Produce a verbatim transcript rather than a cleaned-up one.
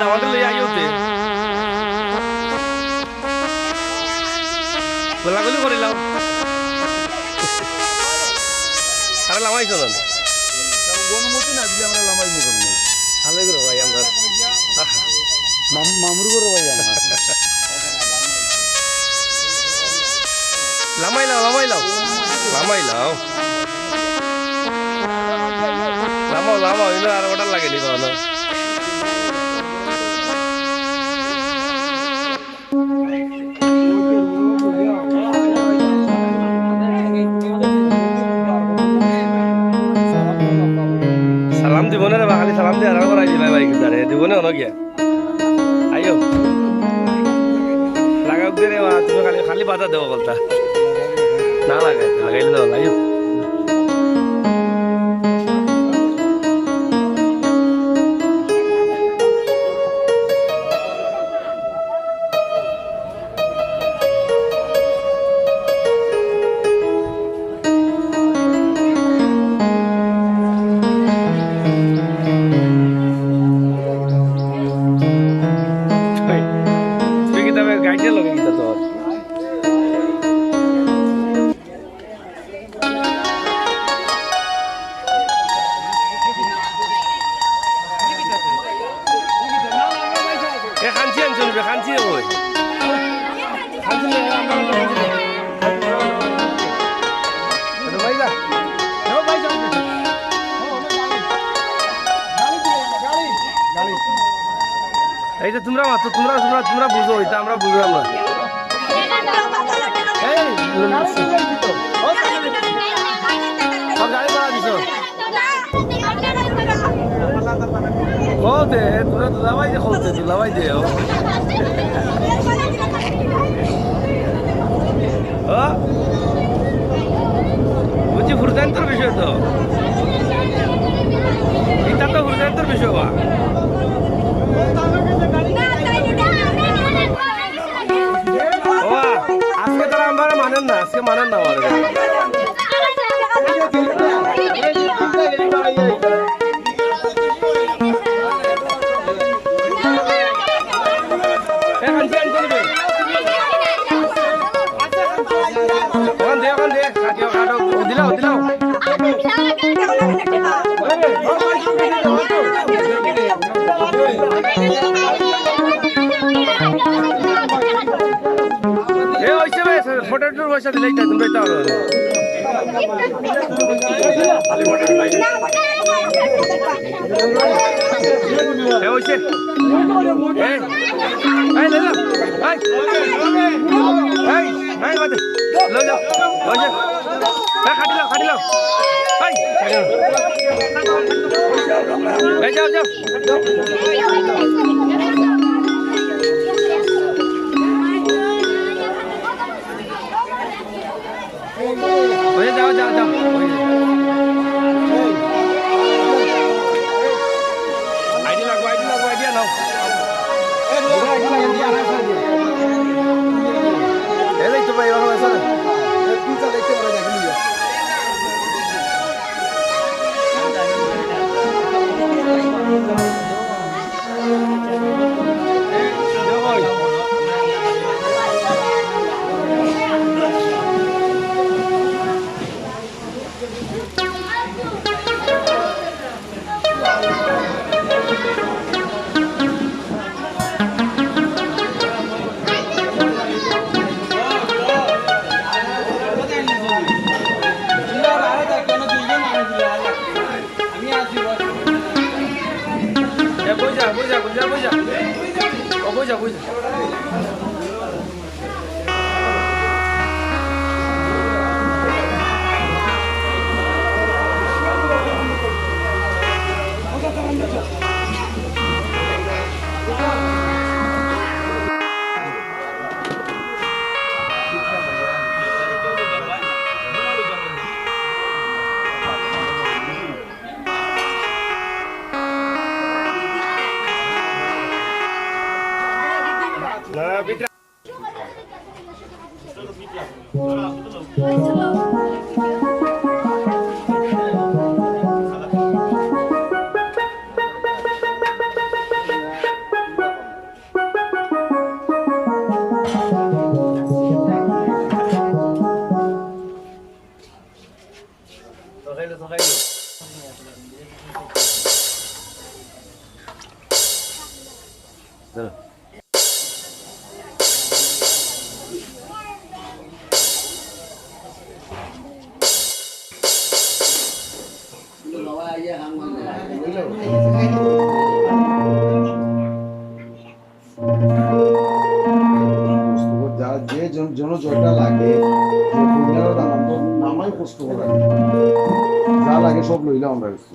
দামান্দরে লইয়া আইও তে। গোলাগুলি করিলাম। আরে লামাইছো না? অনুমতি না দিলে আমরা লামাইমু কেমনে? ভালোই করো ভাই আমরা। মাম-, মামুর ঘরো ভাই আমরা। লামাই লাও, লামাই লাও। লামাই লাও। লামাও, লামাও, ইনো আর অর্ডার লাগেনি বাবা। সালাম দিব না রে বা, খালি সালাম দিয়ে আরাম করাই দিবাই ভাই, কিদারে দিব না, অনো গিয়া। আইও। লাগাও দে রে বা, তুমি খালি, খালি বাধা দেবো বলতা। না লাগাই, লাগাইলে দেবো, আইও। তুই কিতা গাইডে লগে কিতা তোর? এ, খানচি আনছো নিবে, খানচি হই। খানচি নিবে, আমরা, আমরা খানচি নিবে। হ্যালো, ভাই যা। হ্যালো, ভাই যা। গাড়ি, গাড়ি, গাড়ি। এই যে তোমরা মাতো, তোমরা, তোমরা, তোমরা বুঝো, এটা আমরা বুঝলাম না। এই, সব গাড়ি ভাড়া দিছো। কও দে, তোমরা দুলাভাই দে, কও দে, দুলাভাই দে, ও। ও? বুঝছি, ফুরুতান্তর বিষয় তো। ইটা তো ফুরুতান্তর বিষয় বা। ও, আজকে তারা আমার মানেন না, আজকে মানেন না আমার। এ, আনছি, আনছি, আনছি। ওখান দে, ওখান দে। কাটিও, কাটো। ও, দিলাও, দিলাও। এ, হইছে ভাই, ফটো টুটো পয়সা দিলেই তো, তোমরাই তো আরো। এ, হইছে। এ, এই, লই যাও। এই, এই, এই, বাদে। লই যাও। হইছে। এ, কাটি লাও, কাটি লাও। এই, কাটি লাও। এই, যাও, যাও। ওই যাও, যাও, যাও। আইডি লাগবো, আইডি লাগবো, আইডি আনাও। এই তো ভাই, ভালো আছে। যা যে জন-, জন যেটা লাগে, যে পুণ্যের দাম আমরা নামাই কষ্ট করে রাখি। যা লাগে সব লইলাম আমরা কিছু।